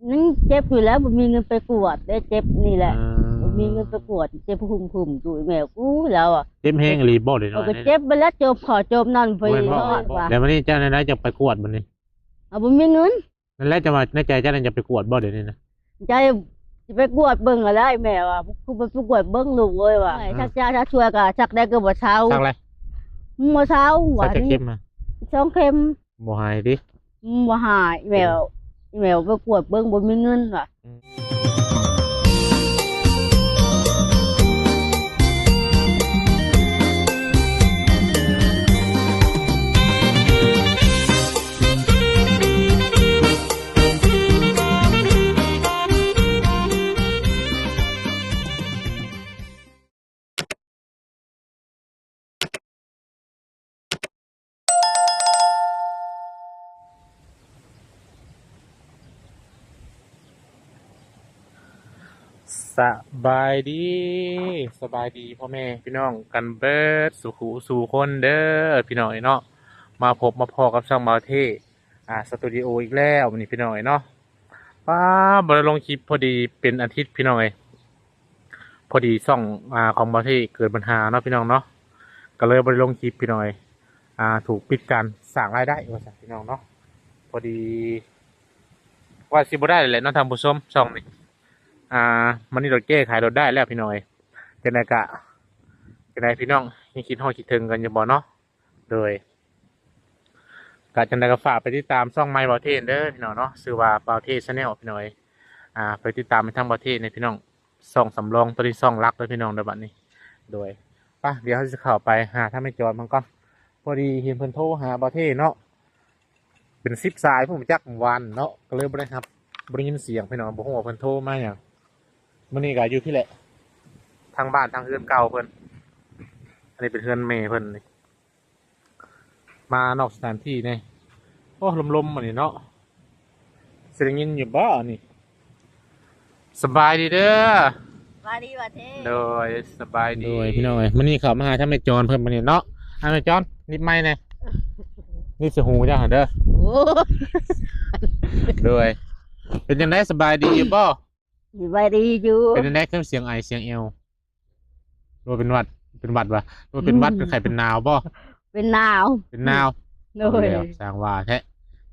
ຍັງເຈັບຢູ່ແລ້ວ ບໍ່ມີເງິນໄປກວດເດ້ ເຈັບນີ້ແຫຼະ. ອ່າ ບໍ່ມີເງິນໄປກວດ ເຈັບຫຸ້ມໆຢູ່ ແມ່ກູລາວອະ. ເຈັບແຮງອີ່ຫຼີບໍ່ເດ ເອີ ນ້ອຍ ກໍເຈັບໄປແລ້ວ ຈົບຂໍຈົບນັ້ນ ບໍ່ເຫັນບໍ່ ວ່າ ແລ້ວມື້ນີ້ເຈົ້າແນວໃດຈະໄປກວດບັດນີ້? ເອົາ ບໍ່ມີເງິນ. ນັ້ນແຫຼະ ເຈົ້າວ່າໃນໃຈເຈົ້ານັ້ນຈະໄປກວດບໍ່ດຽວນີ້ນະ? ໃຈຊິໄປກວດເບິ່ງຫັ້ນແຫຼະ ແມ່ວ່າ ຄືໄປກວດເບິ່ງລູກເອີຍວ່າ ອືມ ສັກຢາສັກຊ່ວຍກໍສັກໄດ້ກໍບໍ່ເຊົາ. ສັກແລ້ວ? ບໍ່ເຊົາ. ສັກຈັກເຂັມ? ສອງເຂັມ. ບໍ່ຫາຍຕິ? ບໍ່ຫາຍ. ແມ່ ແມ່ໄປກວດເບິ່ງ ບໍ່ມີເງິນວ່າ. ອືມ. ສະບາຍດີ ສະບາຍດີພໍ່ແມ່ພີ່ນ້ອງກັນເບິດສູ່ຄູ່ສູ່ຄົນເດີພີ່ນ້ອງເອີຍເນາະ. ມາພົບມາພໍ້ກັບຊ່ອງບ່າວເທ່ ອ່າ ສະຕູດິໂອອີກແລ້ວມື້ນີ້ພີ່ນ້ອງເອີຍເນາະ. ປ້າ ບໍ່ໄດ້ລົງຄລິບພໍດີເປັນອາທິດພີ່ນ້ອງເອີຍ. ພໍດີຊ່ອງ ອ່າ ຂອງບ່າວເທ່ເກີດບັນຫາເນາະພີ່ນ້ອງເນາະ ກໍເລີຍບໍ່ໄດ້ລົງຄລິບພີ່ນ້ອງເອີຍ. ອ່າ ຖືກປິດການສ້າງລາຍໄດ້ວ່າຊັ້ນພີ່ນ້ອງເນາະ. ພໍດີວ່າຊິບໍ່ໄດ້ແຫຼະເນາະທ່ານຜູ້ຊົມ ຊ່ອງນີ້. ອ່າ ມັນນີ້ລົດແກ້ໄຂລົດໄດ້ແລ້ວພີ່ນ້ອງເອີຍ. ຈັ່ງໃດກະ ຈັ່ງໃດພີ່ນ້ອງຍັງຄິດຮອດຄິດເຖິງກັນຢູ່ບໍ່ເນາະ? ໂດຍ ກະຈັ່ງໃດກໍຝາກໄປຕິດຕາມຊ່ອງໃໝ່ບ່າວເທ່ເດີພີ່ນ້ອງເນາະ ຊື່ວ່າບ່າວເທ່ Channel ພີ່ນ້ອງເອີຍ. ອ່າ ໄປຕິດຕາມໃຫ້ທາງບ່າວເທ່ແດ່ພີ່ນ້ອງ. ຊ່ອງສຳລອງ ໂຕນີ້ຊ່ອງຫຼັກເດີພີ່ນ້ອງເດີບັດນີ້. ໂດຍ ໄປ ດຽວເຮົາຊິເຂົ້າໄປຫາທາງແມ່ຈອນເພິ່ນກ່ອນ. ພໍດີເຫັນເພິ່ນໂທຫາບ່າວເທ່ເນາະ ເປັນສິບສາຍ ຜູ້ຈັກ ເມື່ອວານເນາະ ກໍເລີຍບໍ່ໄດ້ຮັບ ບໍ່ໄດ້ຍິນສຽງພີ່ນ້ອງ ບໍ່ຮູ້ວ່າເພິ່ນໂທມາຫຍັງ. ມື້ນີ້ກໍຢູ່ພີ້ແຫຼະ ທາງບ້ານທາງເຮືອນເກົ່າເພິ່ນ. ອັນນີ້ເປັນເຮືອນແມ່ເພິ່ນນີ້. ມານອກສະຖານທີ່ແດ່. ໂອ້ ລົມໆ ອັນນີ້ເນາະ ຊິໄດ້ຍິນຢູ່ບໍ່ອັນນີ້? ສະບາຍດີເດີ. ສະບາຍດີວ່າເທ. ໂດຍ ສະບາຍດີ. ໂດຍ ພີ່ນ້ອງເອີຍ ມື້ນີ້ເຂົ້າມາຫາທາງແມ່ຈອນເພິ່ນມື້ນີ້ເນາະ. ອ່າ ແມ່ຈອນ ໜີບໄມແດ່ ໜີບໃສ່ຫູເຈົ້າຫັ້ນເດີ. ໂອ້ ໂດຍ ເປັນຈັ່ງໃດ ສະບາຍດີຢູ່ບໍ່? ສະບາຍດີຢູ່. ເປັນຈັ່ງໃດ ຄືສຽງໄອສຽງແອວ? ຫຼືວ່າເປັນຫວັດ ເປັນຫວັດຫວາ? ຫຼືວ່າເປັນຫວັດ ອືມ ເປັນໄຂ້ເປັນໜາວບໍ່? ເປັນໜາວ. ເປັນໜາວ. ໂດຍ ເອົາແລ້ວ ຊ່າງວ່າແທ້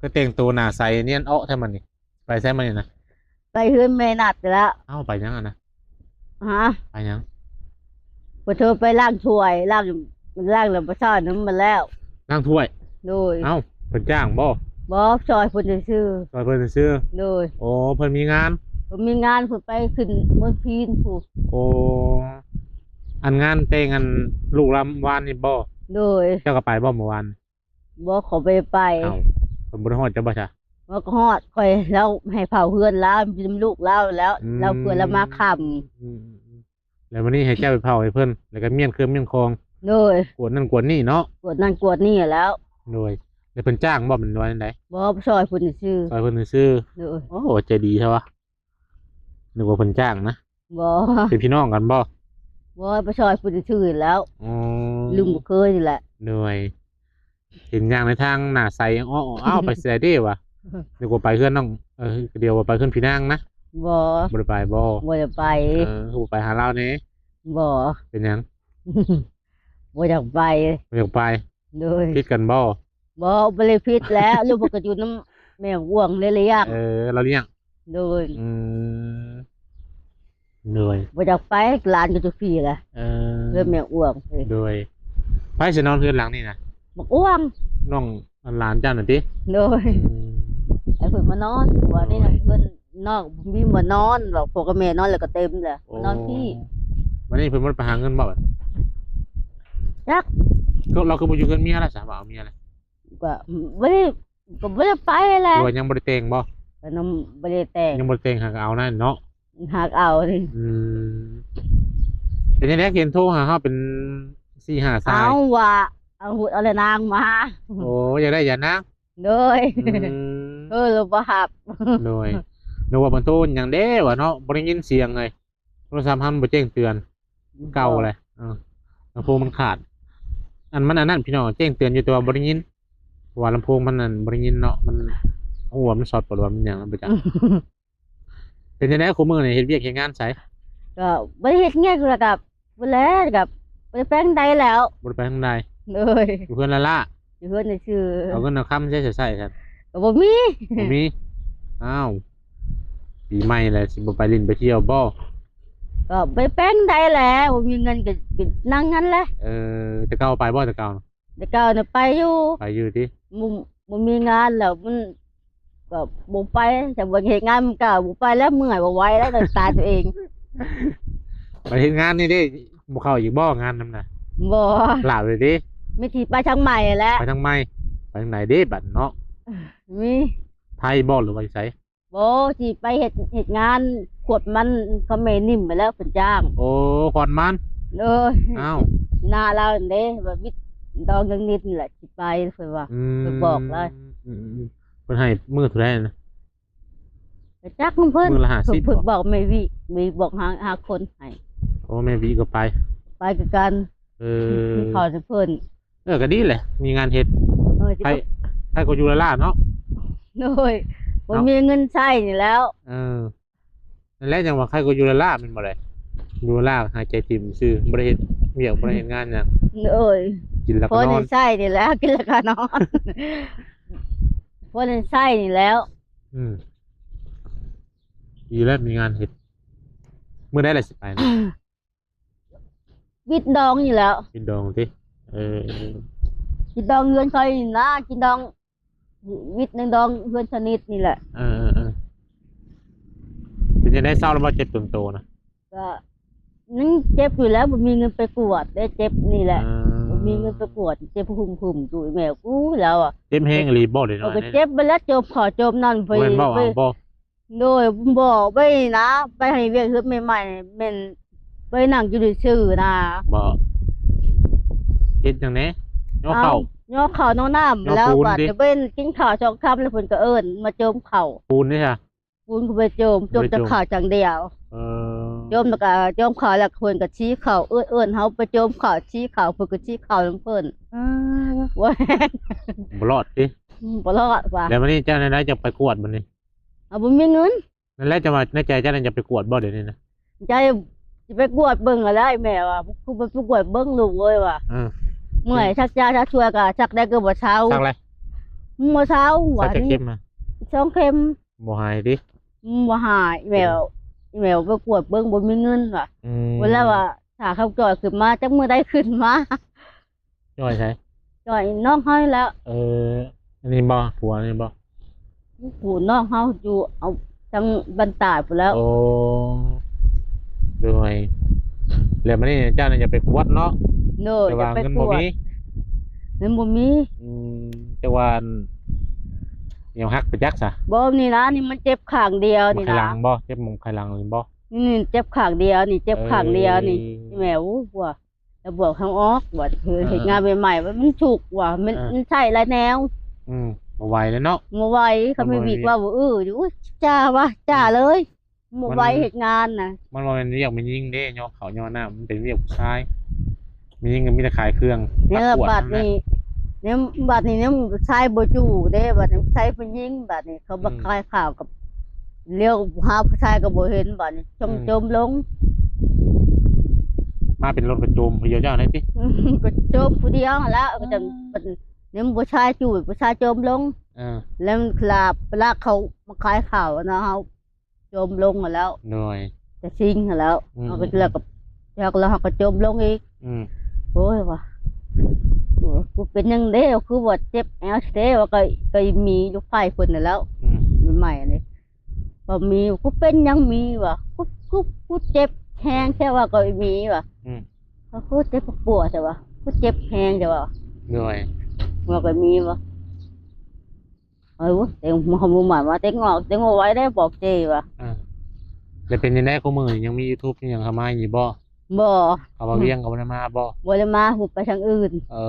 ຄືແຕ່ງໂຕໜ້າໃສນຽນເອາະແທ້ມື້ນີ້. ໄປໃສມື້ນີ້ນະ? ໄປເຮືອນແມ່ນັດແລ້ວ. ເອົ້າ ໄປຫຍັງຫັ້ນນະ? ຮະ? ໄປຫຍັງ? ເພິ່ນໂທໄປລ້າງຖ້ວຍ ລ້າງ ລ້າງແລ້ວບໍ່ຊ້ອນນຳມັນແລ້ວ. ລ້າງຖ້ວຍ? ໂດຍ. ເອົ້າ ເພິ່ນຈ້າງບໍ່? ບໍ່ ຊ່ອຍເພິ່ນຊື່ໆ. ຊ່ອຍເພິ່ນຊື່ໆ. ໂດຍ. ໂອ້ ເພິ່ນມີງານ? ເພິ່ນມີງານ ເພິ່ນໄປຂຶ້ນເມືອງພີນພຸ້ນ. ໂອ້ ອັນງານແຕ່ງອັນລູກລາວວານນີ້ບໍ່? ໂດຍ. ເຈົ້າກໍໄປບໍ່ມື້ວານ? ບໍ່ ຂ້ອຍບໍ່ໄດ້ໄປ. ເອົ້າ ເພິ່ນບໍ່ໄດ້ຮອດເຈົ້າບໍ່ຊະ? ເພິ່ນກໍຮອດ ຂ້ອຍ ລາວໃຫ້ເຝົ້າເຮືອນລາວ ນຳລູກລາວແລ້ວ. ອືມ ລາວເພື່ອລາວມາຄ່ຳ. ອືມ ແລ້ວມື້ນີ້ໃຫ້ເຈົ້າໄປເຝົ້າໃຫ້ເພິ່ນ ແລ້ວກໍມ້ຽນເຄື່ອງມ້ຽນຂອງ. ໂດຍ. ກວດນັ້ນກວດນີ້ເນາະ. ກວດນັ້ນກວດນີ້ແລ້ວ. ໂດຍ. ແລ້ວເພິ່ນຈ້າງບໍ່ ແມ່ນວ່າຈັ່ງໃດ? ບໍ່ ຊ່ອຍເພິ່ນຊື່ໆ. ຊ່ອຍເພິ່ນຊື່ໆ. ໂດຍ. ໂອ້ ໃຈດີແທ້ວະ ນຶກວ່າເພິ່ນຈ້າງນະ. ບໍ່ ເປັນພີ່ນ້ອງກັນບໍ່? ບໍ່ ໄປຊ່ອຍເພິ່ນຊື່ໆແລ້ວ. ອໍ ລືມບໍ່ເຄີຍນີ້ແຫຼະ. ໂດຍ. ເຫັນຍ່າງໃນທາງໜ້າໃສ ອ້ອ ອ້າວ ໄປໃສເດ້ວະ? ນຶກວ່າໄປເຮືອນນ້ອງ ເອີ ດຽວວ່າໄປເຮືອນພີ່ນາງນະ. ບໍ່ ບໍ່ໄດ້ໄປບໍ່? ບໍ່ໄດ້ໄປ. ເອີ ຄືບໍ່ໄປຫາລາວແດ່? ບໍ່. ເປັນຫຍັງ? ບໍ່ຢາກໄປ. ບໍ່ຢາກໄປ. ໂດຍ. ຜິດກັນບໍ່? ບໍ່ ບໍ່ໄດ້ຜິດແລ້ວ ລູກເພິ່ນກໍຢູ່ນຳແມ່ອວງເລີຍລ້ຽງ. ເອີ ລາວລ້ຽງ. ໂດຍ. ອືມ ໂດຍ. ບໍ່ຢາກໄປ ຫຼານກໍຢູ່ພີ້ແຫຼະ. ເອີ ເຮືອນແມ່ອວງ. ໂດຍ. ໃຜຊິນອນເຮືອນຫຼັງນີ້ນະ? ບັກອວງ. ນ້ອງ ອັນຫຼານເຈົ້ານັ້ນຕິ? ໂດຍ. ອືມ ໃຫ້ເພິ່ນມານອນ ເພາະວ່ານີ້ນະ ໂດຍ ເຮືອນນອກບໍ່ມີບ່ອນນອນ ບອກພໍ່ກັບແມ່ນອນແລ້ວກໍເຕັມແຫຼະ. ໂອ້ ມານອນພີ້. ບັດນີ້ເພິ່ນບໍ່ໄດ້ໄປຫາເງິນບໍ່ບັດ? ຈັກ. ຄືລາວຄືບໍ່ຢູ່ເຮືອນເມຍລະຊະ ວ່າເອົາເມຍລະ? ກໍບໍ່ໄດ້ ກໍບໍ່ໄດ້ໄປແຫຼະ. ຫຼືວ່າຍັງບໍ່ໄດ້ແຕ່ງບໍ່? ກໍຍັງບໍ່ໄດ້ແຕ່ງ. ຍັງບໍ່ໄດ້ແຕ່ງ ຫາກເອົານັ້ນເນາະ. ຫາກເອົານີ້. ອືມ ເປັນຈັ່ງໃດ ເຫັນໂທຫາເຮົາເປັນສີ່ຫ້າສາຍ? ເອົາວ່າ ເອົາຫຸດເອົາແລນາງມາ. ໂອ້ ຢາກໄດ້ຢານາງ. ໂດຍ. ອືມ ເອີ ລາວບໍ່ຮັບ. ໂດຍ. ນຶກວ່າເພິ່ນໂທຫຍັງເດ້ວະເນາະ ບໍ່ໄດ້ຍິນສຽງເລີຍ. ໂທລະສັບຫັ້ນບໍ່ແຈ້ງເຕືອນ ເກົ່າແຫຼະ. ເອີ ລຳໂພງມັນຂາດ. ອັນມັນອັນນັ້ນພີ່ນ້ອງ ແຈ້ງເຕືອນຢູ່ ແຕ່ວ່າບໍ່ໄດ້ຍິນ ເພາະວ່າລຳໂພງມັນນັ້ນບໍ່ໄດ້ຍິນເນາະ. ມັນ ຮູ້ວ່າມັນຊັອດບໍ່ ຫຼືວ່າມັນຫຍັງ ບໍ່ຈັກ. ເປັນຈັ່ງໃດຄູ່ມື້ນີ້ ເຮັດວຽກເຮັດງານໃສ? ກໍບໍ່ໄດ້ເຮັດຫຍັງ ແລ້ວກໍບໍ່ແລ ກໍບໍ່ໄດ້ໄປທາງໃດແລ້ວ. ບໍ່ໄດ້ໄປທາງໃດ? ໂດຍ. ຢູ່ເຮືອນລ້າໆ? ຢູ່ເຮືອນຊື່ໆ. ເອົາເງິນເອົາຄຳໃສໃຊ້ຊັ້ນ? ກໍບໍ່ມີ. ບໍ່ມີ? ອ້າວ ປີໃໝ່ແລ້ວ ຊິບໍ່ໄປຫຼິ້ນໄປທ່ຽວບໍ່? ກໍບໍ່ໄດ້ໄປທາງໃດແຫຼະ ບໍ່ມີເງິນກໍໄປນັ່ງຫັ້ນແຫຼະ. ເອີ ແຕ່ເກົ່າໄປບໍ່ ແຕ່ເກົ່າ? ແຕ່ເກົ່ານະໄປຢູ່. ໄປຢູ່ຕິ? ບໍ່ ບໍ່ມີງານແລ້ວມັນກໍບໍ່ໄປ ຖ້າບໍ່ເຮັດງານມັນກໍບໍ່ໄປແລ້ວ ເມື່ອຍບໍ່ໄຫວແລ້ວ ຕາຍຕົວເອງ. ໄປເຮັດງານນີ້ເດ້ ບໍ່ເຂົ້າອີກບໍ່ ງານນຳນະ? ບໍ່. ລາບເລີຍຕິ? ມີທີ່ໄປທາງໃໝ່ແຫຼະ. ໄປທາງໃໝ່? ໄປທາງໃດເດ້ບັດເນາະ? ມີ. ໄທບໍ່ ຫຼືວ່າຢູ່ໃສ? ບໍ່ ຊິໄປເຮັດ ເຮັດງານຂວດມັນຂອງແມ່ນິ້ມໄປແລ້ວ ເພິ່ນຈ້າງ. ໂອ້ ຂວດມັນ? ເອີ. ອ້າວ ໜ້າລາວຫັ້ນເດ້ ວ່າວິດດອງນາງນິດນີ້ແຫຼະ ຊິໄປ ເພິ່ນວ່າ. ອືມ ເພິ່ນບອກລະ. ອືມໆ ເພິ່ນໃຫ້ມື້ເທົ່າໃດນະ? ກໍຈັກນຳເພິ່ນ. ມື້ລະຫ້າສິບ ເພິ່ນບອກແມ່ວິ ແມ່ວິບອກຫາ ຫາຄົນໃຫ້. ໂອ້ ແມ່ວິກໍໄປ? ໄປຄືກັນ. ເອີ ເຂົ້ານຳເພິ່ນ. ເອີ ກໍດີແຫຼະ ມີງານເຮັດ. ເອີ ໃຜ ໃຜກໍຢູ່ລ້າໆເນາະ. ໂດຍ. ບໍ່ມີເງິນໃຊ້ນີ້ແລ້ວ. ເອີ ນັ້ນແຫຼະ ຈັ່ງວ່າໃຜກໍຢູ່ລ້າໆແມ່ນບໍ່ລະ? ຢູ່ລ້າຫາຍໃຈຖິ້ມຊື່ ບໍ່ໄດ້ເຮັດວຽກ ບໍ່ໄດ້ເຮັດງານຫຍັງ. ໂດຍ. ກິນແລ້ວກໍນອນ ພໍໄດ້ໃຊ້ນີ້ແຫຼະ ກິນແລ້ວກໍນອນ ພໍໄດ້ໃຊ້ນີ້ແລ້ວ. ອືມ ດີແລ້ວ ມີງານເຮັດ. ມື້ໃດລະຊິໄປນະ? ວິດດອງນີ້ແຫຼ້ວ. ວິດດອງຕິ? ເອີ ວິດດອງເຮືອນຂ້ອຍນີ້ນະ ກິນດອງ ວິດໃນດອງເຮືອນສະນິດນີ້ແຫຼະ. ເອີໆໆ ເປັນຈັ່ງໃດ ເຊົາແລ້ວບໍ່ ເຈັບຕົວໂຕນະ? ກະຍັງເຈັບຢູ່ແຫຼະ ບໍ່ມີເງິນໄປກວດເດ້ ເຈັບນີ້ແຫຼະ. ເອີ ບໍ່ມີເງິນໄປກວດ ເຈັບຫຸ້ມໆຢູ່ ແມ່ກູແລ້ວອະ. ເຈັບແຮງອີ່ຫຼີບໍ່ເດ? ເອີ ກໍເຈັບໄປແລ້ວ ໂຈມເຂົ້າໂຈມນັ້ນໄປ ບໍ່ແມ່ນເວົ້າເອົາບໍ່? ໂດຍ ບໍ່ໄປນະ ໄປໃຫ້ວຽກເຮືອນໃໝ່ໆ ແມ່ນໄປນັ່ງຢູ່ຊື່ໆນະ. ບໍ່ ເຮັດຫຍັງແດ່? ຍໍເຂົ້າ ຍໍເຂົ້າຍໍນ້ຳແລ້ວ. ບາດໄປກິນເຂົ້າສອງຄຳແລ້ວ ເພິ່ນກໍເອີ້ນມາໂຈມເຂົ້າ. ປູນເດ້ຊະ? ປູນກໍບໍ່ໄດ້ໂຈມ ໂຈມແຕ່ເຂົ້າຢ່າງດຽວ. ເອີ ໂຈມແລ້ວກໍໂຈມເຂົ້າແລ້ວ ເພິ່ນກໍຊີ້ເຂົ້າ ເອີ້ນ ເອີ້ນເຮົາໄປໂຈມເຂົ້າ ຊີ້ເຂົ້າ ເພິ່ນກໍຊີ້ເຂົ້ານຳເພິ່ນ. ເອີ ບໍ່ ບໍ່ລອດຕິ? ອືມ ບໍ່ລອດວ່າ. ແລ້ວບັດນີ້ເຈົ້າແນວໃດ ຈະໄປກວດບັດນີ້? ເອົາ ບໍ່ມີເງິນ. ນັ້ນແຫຼະ ຈັ່ງວ່າໃນໃຈເຈົ້ານັ້ນຢາກໄປກວດບໍ່ດຽວນີ້ນະ? ໃຈຊິໄປກວດເບິ່ງຫັ້ນແຫຼະ ແມ່ວ່າ ຄືໄປກວດເບິ່ງລູກເອີຍວ່າ. ເອີ ເມື່ອຍ ສັກຢາສັກຊ່ວຍກໍສັກໄດ້ກໍບໍ່ເຊົາ. ສັກແລ້ວ? ບໍ່ເຊົາວ່າ. ສັກຈັກເຂັມນະ? ສອງເຂັມ. ບໍ່ຫາຍຕິ? ອືມ ບໍ່ຫາຍ. ແມ່ ແມ່ໄປກວດເບິ່ງ ບໍ່ມີເງິນວ່າ. ອືມ ເພິ່ນລະວ່າ ຖ້າເຂົາຈ່ອຍຂຶ້ນມາ ຈັກມື້ໃດຂຶ້ນມາ. ຈ່ອຍໃສ? ຈ່ອຍນ້ອງເຮົານີ້ແຫຼະ. ເອີ ອັນນີ້ບໍ່? ຜົວນີ້ບໍ່? ຜູ້ນ້ອງເຮົາຢູ່ ເອົາ ທາງບ້ານຕາດພຸ້ນແຫຼ້ວ. ໂອ້ ໂດຍ. ແລ້ວບັດນີ້ເຈົ້ານີ້ຢາກໄປກວດເນາະ? ໂດຍ ແຕ່ວ່າເງິນບໍ່ມີ. ເງິນບໍ່ມີ. ອືມ ແຕ່ວ່າ ແນວຫັກໄປຈັກຊະ? ບໍ່ ນີ້ນະ ນີ້ມັນເຈັບຂ້າງດຽວນີ້ນະ. ໄຂຫຼັງບໍ່? ເຈັບໝ່ອງໄຂຫຼັງນີ້ບໍ່? ນີ້ເຈັບຂ້າງດຽວນີ້ ເຈັບຂ້າງດຽວນີ້. ເອີ ແມ່ ໂອ້ ລະບອກເຮົາອອກວ່າ ເອີ ເຮັດງານໃໝ່ໆ ວ່າມັນທຸກວ່າ ມັນ ເອີ ມັນໃຊ້ຫຼາຍແນວ. ອືມ ບໍ່ໄຫວແລ້ວເນາະ. ບໍ່ໄຫວ. ຄັນແມ່ວິກວ່າ ເອີ ຢູ່ ຈ້າວ່າ ຈ້າເລີຍ. ບໍ່ໄຫວເຮັດງານນະ. ມັນບໍ່ແມ່ນວຽກແມ່ຍິງເດ້ ຍໍເຂົ້າຍໍນ້ຳ ມັນເປັນວຽກຜູ້ຊາຍ. ແມ່ຍິງກໍມີແຕ່ຂາຍເຄື່ອງ. ແນວບາດນີ້ ແນວບາດນີ້ ແນວຜູ້ຊາຍບໍ່ຢູ່ເດ້ ບາດນີ້ຜູ້ຊາຍຜູ້ຍິງ ບາດນີ້ເຂົາມາຂາຍເຂົ້າກັບ ລຽວຫາຜູ້ຊາຍກໍບໍ່ເຫັນ ບາດນີ້ ອືມ ໂຈມລົງ. ມາເປັນລົດກະໂຈມຜູ້ດຽວເຈົ້ານັ້ນຕິ? ກະໂຈມຜູ້ດຽວຫັ້ນລະ. ອືມ ກະຈັ່ງ ແນວຜູ້ຊາຍຢູ່ ຜູ້ຊາຍໂຈມລົງ. ເອີ ແລ້ວມັນລາກ ລາກເຂົາມາຂາຍເຂົ້ານະ ເຮົາໂຈມລົງຫັ້ນແລ້ວ. ໂດຍ. ກະຊິງຫັ້ນແລ້ວ. ອືມ ເຮົາກໍ ອືມ ແລ້ວກໍ ແລ້ວກໍ ແລ້ວເຮົາກໍໂຈມລົງອີກ. ອືມ ໂອ້ຍວ່າ ໂອ້ຍ ກູເປັນຫຍັງເດ້ ຄືວ່າເຈັບແອວແທ້ວ່າ ກໍ ກໍມີລູກໄຜ່ເພິ່ນນັ້ນແລ້ວ. ອືມ ໃໝ່ໆນີ້ ວ່າມີ ກູເປັນຫຍັງມີວ່າ ກູ ກູ ກູເຈັບແຮງແທ້ວ່າ ກໍມີວ່າ. ອືມ ກູເຈັບປວດແທ້ວ່າ ກູເຈັບແຮງແທ້ວ່າ. ໂດຍ. ວ່າກໍມີວ່າ ເອີ ແຕ່ງ ເຮົາບໍ່ໝາຍວ່າແຕ່ງອອກ ແຕ່ງບໍ່ໄຫວໄດ້ ບອກເຈ້ວ່າ. ອ່າ ແລ້ວເປັນຈັ່ງໃດ ຄູ່ມື້ນີ້ຍັງມີຢູທູບ ຍັງເຂົ້າມາຢູ່ບໍ່? ບໍ່. ເຂົາວ່າວຽງກໍບໍ່ໄດ້ມາບໍ່? ບໍ່ໄດ້ມາ ໄປທາງອື່ນ. ເອີ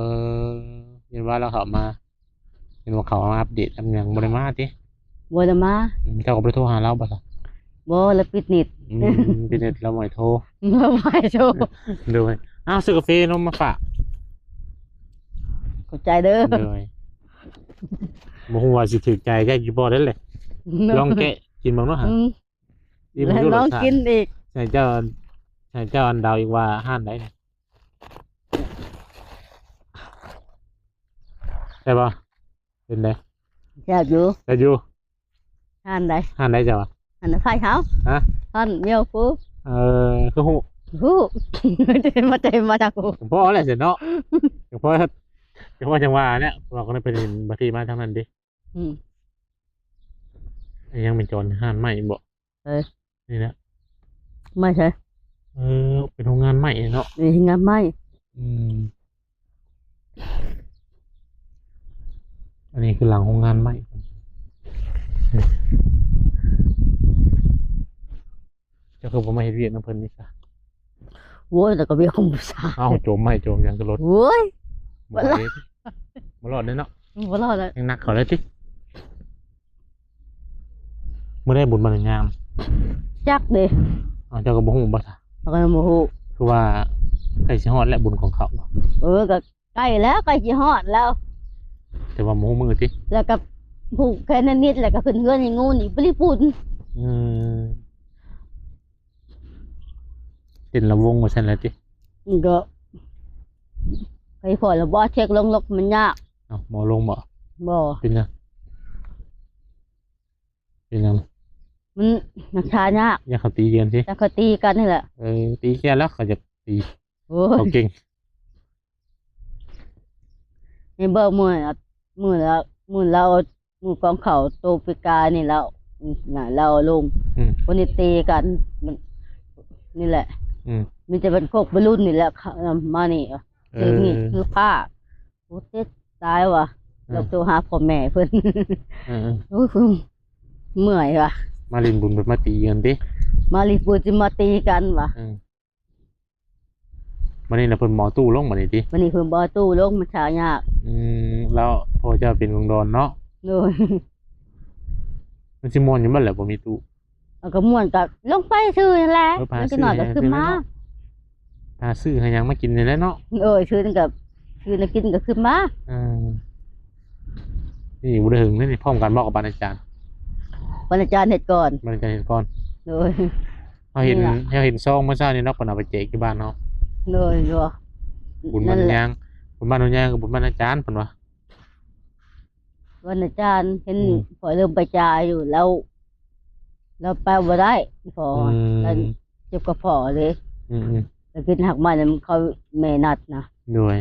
ເຫັນວ່າລາວເຂົ້າມາ ເຫັນວ່າເຂົາມາອັບເດດອັບຫຍັງ ບໍ່ໄດ້ມາຕິ? ບໍ່ໄດ້ມາ. ອືມ ເຈົ້າກໍບໍ່ໄດ້ໂທຫາລາວບໍ່ຊະ? ບໍ່ ລາວປິດເນັດ. ອືມ ປິດເນັດ ລາວບໍ່ໃຫ້ໂທ. ລາວບໍ່ໃຫ້ໂທ. ໂດຍ. ອ້າວ ຊື້ກາເຟນົມມາຝາກ. ຂອບໃຈເດີ. ໂດຍ. ບໍ່ຮູ້ວ່າຊິຖືກໃຈເຈົ້າຢູ່ບໍ່ເດ້ແຫຼະ. ລອງແກະກິນເບິ່ງເນາະ. ອືມ. ຊີມ ແລ້ວ ເບິ່ງດູ ລອງ ລົດຊາດ ກິນອີກ. ໃຫ້ເຈົ້າ ໃຫ້ເຈົ້າອັນເດົາອີກວ່າຮ້ານໃດ ແຊບບໍ່? ເປັນໃດ? ແຊບຢູ່ ແຊບຢູ່. ຮ້ານໃດ? ຮ້ານໃດເຈົ້າວ່າ? ຮ້ານໄຟເຮົາ. ຮະ? ຮ້ານເມວກູ. ເອີ ຄືຮູ້? ຮູ້ ມາແຕ່ ມາຈາກຮູ້. ພໍແລ້ວຊັ້ນເນາະ. ພໍ ພໍຈັ່ງວ່າແຫຼະ ເພາະວ່າຄົນນັ້ນເພິ່ນເຫັນ ບາງທີມາທາງນັ້ນເດ້. ອືມ ຍັງແມ່ນຈອນຮ້ານໃໝ່ບໍ່? ເອີ ນີ້ແຫຼະ ໄມ້ໃສ? ເອີ ເປັນໂຮງງານໄມ້ເນາະ. ເປັນໂຮງງານໄມ້. ອືມ ອັນນີ້ຄືຫຼັງໂຮງງານໄມ້. ເຈົ້າຄືບໍ່ມາເຮັດວຽກນຳເພິ່ນນີ້ຊະ? ໂອ້ຍ ແລ້ວກໍວຽກຂອງຜູ້ຊາຍ. ເອົ້າ ໂຈມໄມ້ໂຈມຫຍັງກໍລົດ. ໂອ້ຍ ບໍ່ໄດ້ ບໍ່ລອດເດ້ເນາະ. ບໍ່ລອດແລ້ວ ຍັງໜັກເຂົາເລີຍຕິ. ມື້ໃດບຸນບ້ານຍາງ? ຈັກເດ້. ອ້າວ ເຈົ້າກໍບໍ່ຮູ້ບໍ່ຊະ? ຂ້ອຍກໍຍັງບໍ່ຮູ້. ຄືວ່າໃກ້ຊິຮອດແລ້ວບຸນຂອງເຂົາ. ເອີ ກໍໃກ້ແລ້ວ ໃກ້ຊິຮອດແລ້ວ ແຕ່ວ່າບໍ່ຮູ້ມື້ຕິ. ແລ້ວກໍຜູກແຄ່ນັ້ນນິດ ແລ້ວກໍຂຶ້ນເຮືອນໃຫ້ງູນີ້ບໍລິປຸນ. ອືມ ເຕັ້ນລຳວົງວ່າຊັ້ນແຫຼະຕິ. ມັນກໍໄປພໍລະບໍ່ ເຊັກລົງລົກມັນຍາກ. ເອົ້າ ໝໍລົງບໍ່? ບໍ່. ເປັນຫຍັງ? ເປັນຫຍັງ? ມັນ ມັນຊາຍາກ. ຢ້ານເຂົາຕີກັນຕິ? ຢ້ານເຂົາຕີກັນນີ້ແຫຼະ. ເອີ ຕີແກ່ແລ້ວເຂົາຢາກຕີ. ໂອ້ຍ ເຂົາເກັ່ງ. ນີ້ເບິ່ງມື້ລະ ມື້ລະ ມື້ລາວ ມື້ກອງເຂົ້າໂຕປີກາຍນີ້ລາວ ນະ ລາວລົງ. ອືມ ຄົນນີ້ຕີກັນ ມັນ ນີ້ແຫຼະ. ອືມ ມີແຕ່ບັນກົກບັນລຸນນີ້ແຫຼະ ມານີ້ ເອີ ຖືມີດຖືພ້າ. ໂອ້ ເຈັບຕາຍວ່າ. ເອີ ລາວໂທຫາພໍ່ແມ່ເພິ່ນ. ເອີ ໂອ້ຍ ເມື່ອຍວ່າ. ມາຫຼິ້ນບຸນເພິ່ນມາຕີກັນຕິ? ມາຫຼິ້ນບຸນຊິມາຕີກັນວ່າ. ເອີ ບັດນີ້ລະເພິ່ນບໍ່ເອົາຕູ້ລົງບັດນີ້ຕິ? ບັດນີ້ເພິ່ນບໍ່ເອົາຕູ້ລົງ ມັນຊາຍາກ. ອືມ ແລ້ວພໍ່ເຈົ້າເປັນຄົນດອນເນາະ. ໂດຍ. ມັນຊິມ່ວນຢູ່ບໍ່ແຫຼະ ບໍ່ມີຕູ້? ເອົາ ກໍມ່ວນກໍລົງໄປຊື່ນັ້ນແຫຼະ. ເອີ ພາຊື້ ຈັກໜ້ອຍກໍຂຶ້ນມາ. ພາຊື້ໃຫ້ຫຍັງມາກິນນີ້ແຫຼະເນາະ. ໂດຍ ຊື້ນັ້ນກໍ ຊື້ແນວກິນກໍຂຶ້ນມາ. ເອີ ນີ້ບໍ່ໄດ້ເຖິງນີ້ ພ້ອມກັນບໍ່ກັບບ້ານອາຈານ? ບ້ານອາຈານເຮັດກ່ອນ. ບ້ານອາຈານເຮັດກ່ອນ. ໂດຍ. ເຮົາເຫັນ ເຮົາເຫັນຊອງມື້ເຊົ້ານີ້ເນາະ ເພິ່ນເອົາໄປແຈກຢູ່ບ້ານເຮົາ. ໂດຍ ຢູ່ ບຸນບ້ານຍາງ ບຸນບ້ານຍາງກັບບຸນບ້ານອາຈານເພິ່ນວ່າ. ວັນອາຈານເຫັນ ອືມ ພໍ່ເລີ່ມໄປຈ່າຍຢູ່ແລ້ວ ແລ້ວໄປບໍ່ໄດ້ ພໍ່ ອືມ ແລ້ວເຈັບກະເພາະເດ້. ອືມໆ ແລ້ວກິນຮາກໄມ້ນຳເຂົາແມ່ນັດນະ. ໂດຍ.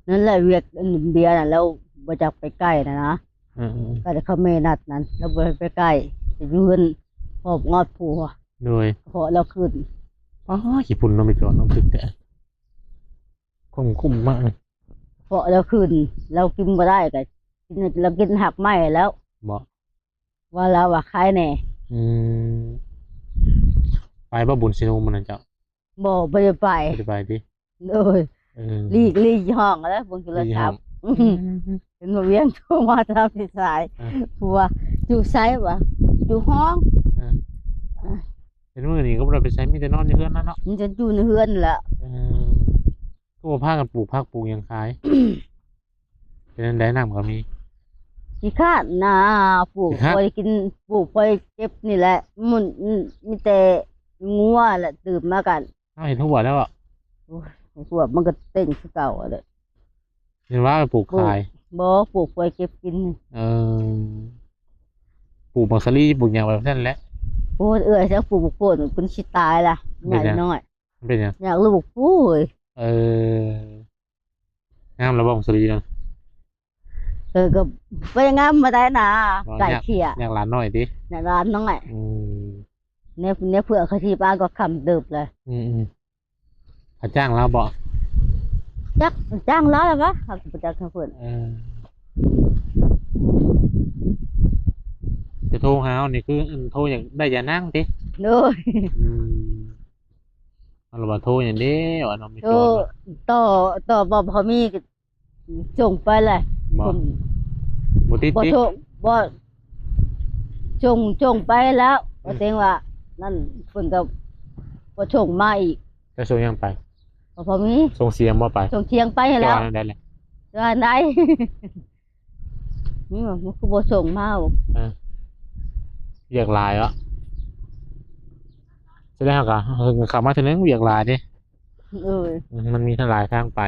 ນັ້ນແຫຼະວຽກອັນເບຍນະ ແລ້ວບໍ່ຢາກໄປໃກ້ນະນະ. ອືມໆ ກໍໄດ້ເຂົາແມ່ນັດນັ້ນ ແລ້ວບໍ່ໄດ້ໄປໃກ້ ໄປຢູ່ເຮືອນຮອບງອດຜົວ. ໂດຍ. ເພາະລາວຂຶ້ນ. ອໍ ຂີ້ຝຸ່ນເນາະ ໄປຈອດເນາະ ຄືແຕ່ ຄຸ້ມໆ ມາກເລີຍ. ເພາະລາວຂຶ້ນ ລາວກິນບໍ່ໄດ້ກໍກິນ ລາວກິນຮາກໄມ້ແລ້ວ. ບໍ່ ວ່າລາວວ່າຄາຍແດ່. ອືມ ໄປບໍ່ບຸນຊິໂນມື້ນັ້ນເຈົ້າ? ບໍ່ ບໍ່ໄດ້ໄປ. ບໍ່ໄດ້ໄປຕິ? ໂດຍ. ເອີ ຫຼີກ ຫຼີກຫ້ອງແລ້ວເບິ່ງໂທລະສັບ. ອືມ ເຫັນວ່າວຽງໂທມາຕາມສາຍ ເອີ ຜົວຢູ່ໃສວະ? ຢູ່ຫ້ອງ. ເອີ ເອີ ເຫັນມື້ນີ້ກໍບໍ່ໄດ້ໄປໃສ ມີແຕ່ນອນຢູ່ເຮືອນນັ້ນເນາະ. ມັນຈະຢູ່ໃນເຮືອນແຫຼະ. ເອີ ຄືບໍ່ພາກັນປູກຜັກປູກຫຍັງຂາຍ? ເປັນຈັ່ງໃດ ນ້ຳກໍມີ? ຂີ້ຄ້ານນາ ປູກ ຂີ້ຄ້ານ ພໍໄດ້ກິນ ປູກພໍໄດ້ເກັບນີ້ແຫຼະ. ມັນ ມີແຕ່ງົວແຫຼະ ຕື່ມມາກັນ ເຮົາເຮັດຮົ້ວແລ້ວເບາະ? ໂອ້ຍ ເຮັດຮົ້ວມັນກໍເຕັງຄືເກົ່າຫັ້ນແຫຼະ. ເຫັນວ່າໄປປູກຂາຍ? ບໍ່ ປູກໄວ້ເກັບກິນ. ເອີ ປູກໝາກສາລີ ປູກຫຍັງໄວ້ຊັ້ນແຫຼະ. ໂອ້ຍ ເອື້ອຍ ຈັກປູກໝາກໂພດ ເພິ່ນຊິຕາຍລະ. ເປັນຫຍັງ? ໃຫຍ່ນ້ອຍ. ມັນເປັນຫຍັງ? ຢາກລູກ. ໂອ້ຍ ເອີ ງາມລະບໍ່ໝາກສາລີນະ? ເອີ ກໍບໍ່ໄດ້ງາມປານໃດນະ. ບໍ່ ໃກ້ເຄຍ ຢາກຫຼານນ້ອຍຕິ? ຢາກຫຼານນ້ອຍ. ອືມ ແນວ ແນວເພື່ອເຂົາຊິປານກໍຄ່ຳເຕີບເລີຍ. ອືມໆ ເຂົາຈ້າງລາວບໍ່? ຈັກ ຈ້າງລາວລະວະ ເຮົາກໍບໍ່ຈັກເຂົາເພິ່ນ. ເອີ ຈະໂທຫາເຮົານີ້ຄື ອັນ ໂທຢາກໄດ້ຢານາງຕິ? ໂດຍ. ອືມ ເອົາລະວ່າໂທຫຍັງເດ້ ວ່ານ້ອງມີ ໂທ ໂທ ຕໍ່ ຕໍ່ບໍ່ພໍມີ ສົ່ງໄປແຫຼະ. ບໍ່ ບໍ່ຕິດ ບໍ່ ຕິດ ໂທ ບໍ່ ສົ່ງ ສົ່ງໄປແລ້ວ. ອືມ ວ່າແຕ່ງວ່ານັ້ນ ເພິ່ນກໍບໍ່ສົ່ງມາອີກ. ຈະສົ່ງຫຍັງໄປ? ບໍ່ພໍມີ. ສົ່ງສຽງບໍ່ໄປ? ສົ່ງສຽງໄປແລ້ວ. ຈະວ່າແນວໃດແຫຼະ? ຈະວ່າໃດ? ນີ້ວ່າມັນຄືບໍ່ສົ່ງມາ. ເອີ ວຽກຫຼາຍເນາະ. ແຕ່ແລ້ວເຮົາກໍ ເຮົາກໍເຂົ້າມາເທື່ອໜຶ່ງ ວຽກຫຼາຍເດ້. ໂດຍ ອືມ ມັນມີຫຼາຍທາງໄປ.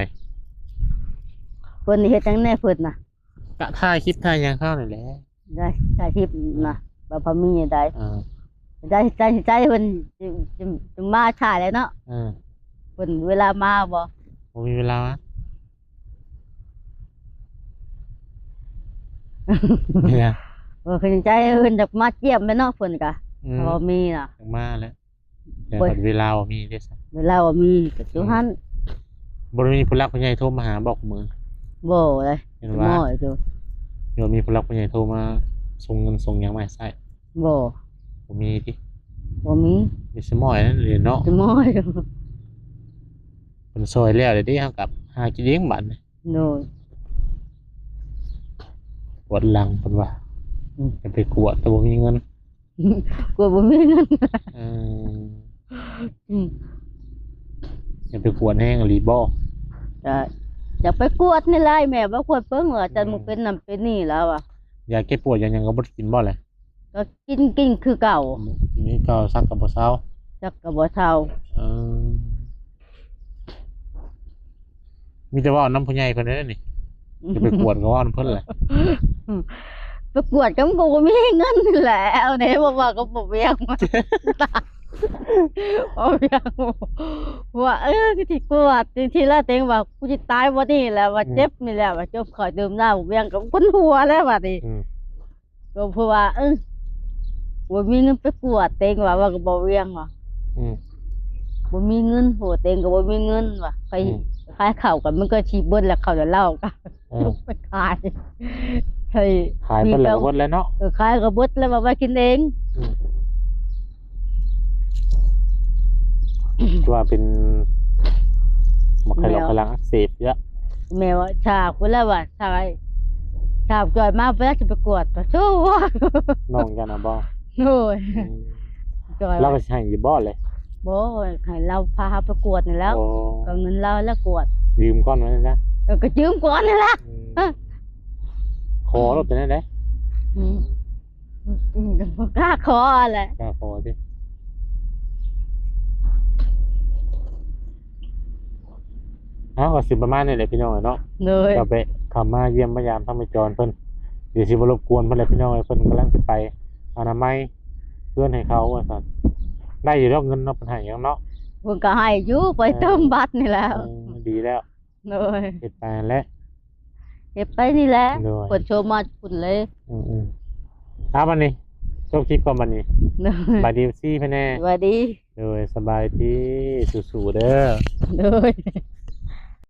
ເພິ່ນເຮັດຫຍັງແດ່ເພິ່ນນະ? ກະຖ່າຍຄລິບຖ່າຍຫຍັງເຂົານີ້ແຫຼະ. ໄດ້ຖ່າຍຄລິບນະ ວ່າພໍມີໄດ້. ເອີ ໄດ້ ໄດ້ ໄດ້ ເພິ່ນຈະ ຈະ ຈະມາຖ່າຍແລ້ວເນາະ. ເອີ ເພິ່ນເວລາມາບໍ່? ບໍ່ມີເວລາມາ. ເອີ ເພິ່ນໃຈ ເພິ່ນຢາກມາຢ້ຽມແຫຼະເນາະ ເພິ່ນກະ ອືມ ບໍ່ມີນະ ຢາກມາແຫຼະ. ແຕ່ບັດເວລາບໍ່ມີເດ້ຊະ ເວລາບໍ່ມີກໍຢູ່ຫັ້ນ. ອືມ ບໍ່ໄດ້ມີຜູ້ຫຼັກຜູ້ໃຫຍ່ໂທມາຫາບໍ່ມື້? ບໍ່ເດ້ ເຫັນວ່າ ນ້ອຍຢູ່. ຍັງມີຜູ້ຫຼັກຜູ້ໃຫຍ່ໂທມາສົ່ງເງິນສົ່ງຫຍັງມາໃຫ້ໃຊ້? ບໍ່ ບໍ່ມີຕິ? ບໍ່ມີ ມີສະໝອຍນັ້ນເດເນາະ ສະໝອຍ. ເພິ່ນຊ່ອຍແລ້ວເດ ເຮົາກັບຫາກິນເອງບາດນີ້. ໂດຍ ປວດຫຼັງເພິ່ນວ່າ. ອືມ ຈະໄປກວດແຕ່ບໍ່ມີເງິນ. ກວດບໍ່ມີເງິນ. ເອີ ອືມ ຢາກໄປກວດແຮງອີ່ຫຼີບໍ່? ກໍຢາກໄປກວດນີ້ແຫຼະ ແມ່ວ່າກວດເບິ່ງວ່າ ອືມ ຈະບໍ່ເປັນນັ້ນເປັນນີ້ແລ້ວວ່າ. ຢາແກ້ປວດຢາຫຍັງກໍບໍ່ໄດ້ກິນບໍ່ແຫຼະ? ກໍກິນ ກິນຄືເກົ່າ ກິນຄືເກົ່າ ສັກກໍບໍ່ເຊົາ ສັກກໍບໍ່ເຊົາ. ເອີ ມີແຕ່ເວົ້ານຳຜູ້ໃຫຍ່ເພິ່ນເດ້ນີ້ ຈະໄປກວດກໍເວົ້ານຳເພິ່ນແຫຼະ. ໄປກວດກໍບໍ່ມີເງິນແຫຼະ ເອົາແດ່ ບໍ່ວ່າກໍບໍ່ວຽງ ບໍ່ວຽງ ວ່າ ເອີ ຊິກວດ ທີລະເຕັງວ່າ ກູຊິຕາຍບໍ່ນີ້ແຫຼະ ວ່າ ອືມ ເຈັບນີ້ແຫຼະ ວ່າຈົບຂ້ອຍດື່ມເຫຼົ້າ ບໍ່ວຽງກໍຄົນຫົວແລ້ວບັດນີ້. ອືມ ກໍເພາະວ່າ ເອີ ບໍ່ມີເງິນໄປກວດ ເຕັງວ່າ ວ່າກໍບໍ່ວຽງວ່າ ອືມ ບໍ່ມີເງິນ ໂຫ ເຕັງກໍບໍ່ມີເງິນວ່າ ໄປ ອືມ ຂາຍເຂົ້າກັນ ມັນກໍຊິເບິດແລ້ວ ເຂົ້າແລ້ວເຫຼົ້າກໍ ເອີ ໄປຂາຍ ຂາຍ ຂາຍເບິດແລ້ວກໍເບິດແລ້ວເນາະ. ເອີ ຂາຍກໍເບິດແລ້ວ ວ່າໄວ້ກິນເອງ. ອືມ ຄືວ່າເປັນໝາກໄຂ່ຫຼອກໄຂ່ຫຼັງອັກເສບເຍອະ ແມ່ວ່າ ຊາກພຸ້ນແລ້ວວ່າ ຊາກ ຊາກຈ່ອຍມາເວລາຈະໄປກວດ ໂທ້ ນ້ອງຢ້ານນະບໍ່? ໂດຍ ອືມ ຈ່ອຍ ລາວກໍຊິໃຫ້ຢູ່ບໍ່ແຫຼະ? ບໍ່ ໃຫ້ລາວພາເຮົາໄປກວດນີ້ແລ້ວ. ໂອ້ ກໍເງິນລາວແລ້ວກວດ ຢືມກ່ອນວ່າຊັ້ນຊະ. ເອີ ກໍຢືມກ່ອນນີ້ລະ. ອືມ ຂໍໂລດ ເປັນແນວໃດ? ອືມ ອືມ ກໍບໍ່ກ້າຂໍແຫຼະ ກ້າຂໍຕິ. ເອົາ ກໍຊິປະມານນີ້ແຫຼະພີ່ນ້ອງເອີຍເນາະ. ໂດຍ ກໍໄປເຂົ້າມາຢ້ຽມມາຢາມທາງແມ່ຈອນເພິ່ນ ດຽວຊິບໍ່ລົບກວນເພິ່ນແຫຼະພີ່ນ້ອງເອີຍ. ເພິ່ນກຳລັງຊິໄປອະນາໄມເຮືອນໃຫ້ເຂົາວ່າຊັ້ນ. ໄດ້ຢູ່ດອກເງິນເນາະ ເພິ່ນໃຫ້ຫຍັງເນາະ. ເພິ່ນກໍໃຫ້ຢູ່ ໄປເຕີມບັດນີ້ແຫຼະ. ເອີ ເອີ ດີແລ້ວ. ໂດຍ ເຮັດໄປຫັ້ນແຫຼະ ເຮັດໄປນີ້ແຫຼະ. ໂດຍ ເພິ່ນໂທມາພຸ້ນເລີຍ. ອືມໆ ເອົາບັດນີ້ ຈົບຄລິບກ່ອນບັດນີ້. ໂດຍ ສະບາຍດີ ເອັຟຊີ ເພິ່ນແດ່. ສະບາຍດີ. ໂດຍ ສະບາຍດີ ສູ້ໆເດີ. ໂດຍ